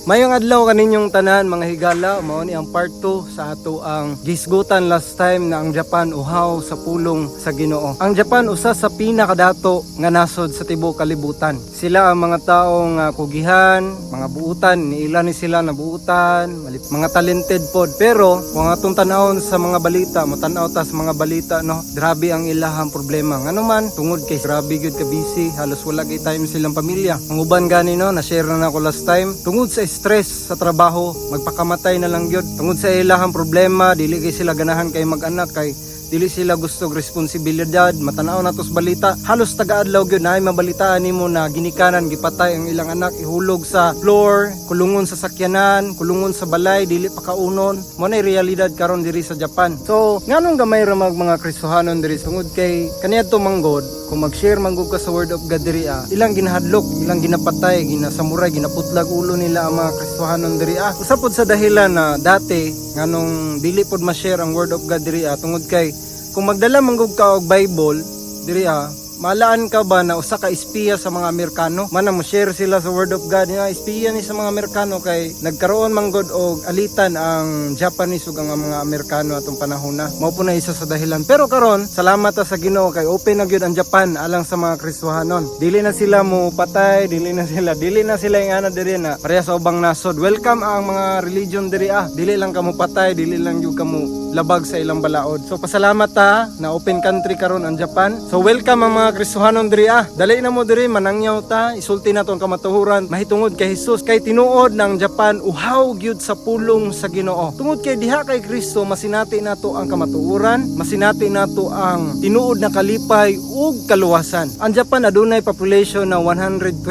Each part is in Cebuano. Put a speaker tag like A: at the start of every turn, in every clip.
A: Mayong adlaw kaninyong tanan, mga higala. Mao ni ang part 2 sa ato ang gisgutan last time na ang Japan uhaw sa pulong sa Ginoo. Ang Japan, usa sa pinakadato nga nasod sa tibuok kalibutan. Sila ang mga taong kugihan, mga buutan, niila ni sila na buutan, mga talented pod. Pero kung atong tanawon sa mga balita, motanaw ta sa mga balita, no, grabe ang ilahang problema. Ngano man, tungod kay grabe gyud ka busy, halos wala kay time silang pamilya. Ang uban gani, no, na-share na nako last time, tungod sa stress sa trabaho, magpakamatay na lang gyud. Tungod sa ilahang problema, dili kay sila ganahan kay mag-anak kay dili sila gusto og responsibilidad. Matanaw na sa balita, halos taga-adlaw gyud naay mabalitaan nimo na ginikanan gipatay ang ilang anak, ihulog sa floor, kulungon sa sakyanan, kulungon sa balay, dili pa kaunon. Mao na realidad karon diri sa Japan. So nganong gamay ra mag mga Kristohanon diri? Tungod kay kaniadto manggod, kung mag-share manggod ka sa word of God diri ah, ilang ginahadlok, ilang ginapatay, ginasamuray, ginaputlag ulo nila ang mga Kristohanon diri ah. Usa pod sa dahilan na dati nganong dili pod ma-share ang word of God diri ah, tungod kay kung magdala manggod ka og Bible diri ah, malaan ka ba na usa ka espiya sa mga Amerikano. Mana mo share sila sa word of God nga espiya ni sa mga Amerikano, kay nagkaroon manggod og alitan ang Japanese ug ang mga Amerikano atong panahon na. Mao po na isa sa dahilan. Pero karon, salamat ta sa Ginoo kay open na gyud ang Japan alang sa mga Kristohanon. Dili na sila mo patay, dili na sila yung ana diri na pareha sa ubang nasod. Welcome ang mga religion diri ah. Dili lang kamo patay, dili lang gyud kamo labag sa ilang balaod. So pasalamat ta na open country karon ang Japan. So welcome ang mga Kristohanon diri ah. Dali na mo diri, manangyaw ta, isulti na ang kamatuhuran mahitungod kay Jesus, kay tinuod ng Japan uhaw gyud sa pulong sa Ginoo. Tungod kay diha kay Kristo masinati nato ang kamatuoran, masinati nato ang tinuod na kalipay ug kaluwasan. Ang Japan adunay population na 120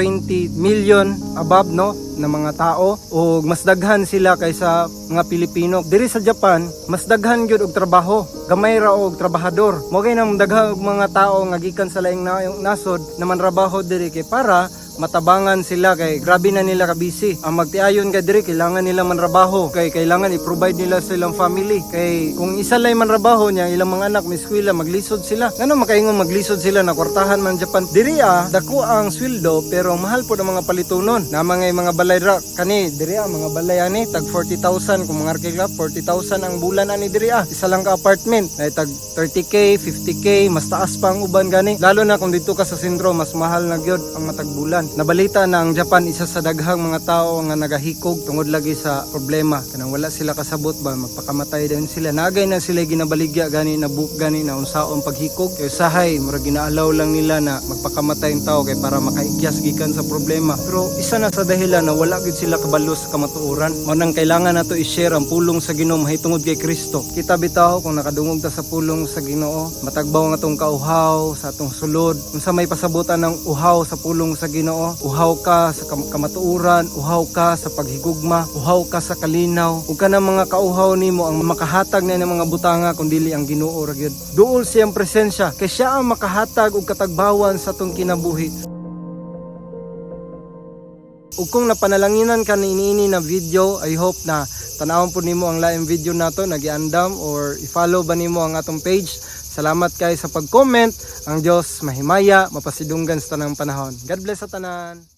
A: million above, no, na mga tao o mas daghan sila kaysa mga Pilipino. Diri sa Japan, mas daghan gyud og trabaho. Gamay ra og trabahador. Mao kay nang daghan og mga tao nga gikan sa laing nasod na manrabaho diri kay para matabangan sila, kay grabe na nila ka busy. Ang magtiayon ka diri, kailangan nila manrabaho kay kailangan i-provide nila sa ilang family. Kay kung isa lang manrabaho niya, ilang mga anak may eskwela, maglisod sila. Ngano makaingon maglisod sila na kwartahan man Japan? Diri ah, dako ang sweldo pero mahal po ang mga palitunon. Na mga balay ra kani diri ah, mga balay ani tag 40,000. Kung mga arkila, 40,000 ang bulan ani diri ah. Isa lang ka apartment na tag 30K, 50K, mas taas pa ang uban gani. Lalo na kung dito ka sa sentro, mas mahal na gyud ang matag bulan. Nabalita na ang Japan isa sa daghang mga tao nga nagahikog tungod lagi sa problema. Kanang wala sila kasabot ba, magpakamatay din sila. Nagay na sila ginabaligya gani na book gani na unsaon paghikog. Kay usahay murag ginaalaw lang nila na magpakamatay ang tao kay para makaikyas gikan sa problema. Pero isa na sa dahilan na wala gyud sila kabalo sa kamatuoran. Mao nang kailangan nato i-share ang pulong sa Ginoo mahitungod kay Kristo. Kita bitaw kung nakadungog ta sa pulong sa Ginoo, matagbaw ang atong kauhaw sa atong sulod. Unsa may pasabutan ng uhaw sa pulong sa Ginoo? Uhaw ka sa kamatuoran, uhaw ka sa paghigugma, uhaw ka sa kalinaw. Ug kanang mga kauhaw nimo, ang makahatag na ng mga butanga kung dili ang Ginoo ra gyud. Duol siyang presensya kay siya ang makahatag og katagbawan sa atong kinabuhi. Ug kung napanalanginan ka niini na video, I hope na tanawon po nimo ang laing video nato nagiandam or i-follow ba nimo ang atong page. Salamat kay sa pag-comment. Ang Dios mahimaya, mapasidunggan sa tanang panahon. God bless sa tanan.